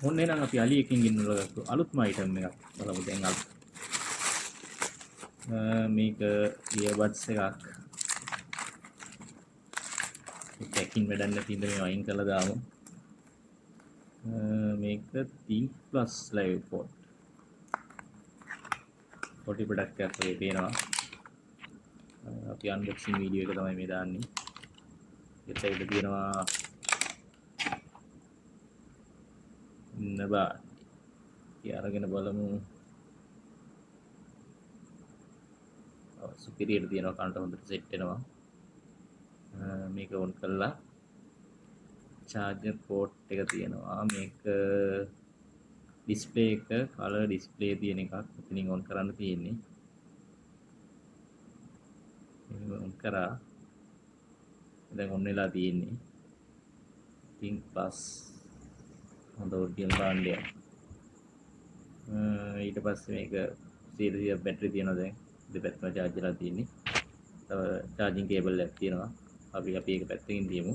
ඔන්න එහෙනම් අපි අලි එකකින් ගෙන්නලා ගත්තු අලුත්ම අයිටම් එකක් බලමු දැන් අපි. මේක ඉයර්බඩ්ස් එකක්. පැකින් වැඩක් නැති හින්දා මේ අයින් කරලා දාමු. මේක Think Plus Live Pod. පොඩි ප්‍රොඩක්ට් එකක් වගේ පේනවා. අපි අන්බොක්සිං වීඩියෝ එක තමයි මේ දාන්නේ. ඒත් ඇවිල්ලා තියෙනවා ඉන්න බා. අපි අරගෙන බලමු. ඔව්, සුපිරියට තියෙනවා, කනට හොඳට සෙට් වෙනවා. මේක ඔන් කරලා චාර්ජර් පෝට් එක තියෙනවා. මේක ඩිස්ප්ලේ එක කලර් ඩිස්ප්ලේ තියෙන එකක්. එතනින් ඔන් කරන්න තියෙන්නේ. එහෙම ඔන් කරා. දැන් ඔන් වෙලා තියෙන්නේ. Think Plus හොඳ ඔරිජිනල් භාණ්ඩයක්. ඊට පස්සේ මේක 100% බැටරි තියෙනවා දැන්. දෙපැත්තම චාර්ජ් වෙලා තියෙන්නේ. තව චාර්ජින් කේබල් එකක් තියෙනවා. අපි අපි ඒක පැත්තකින් තියමු.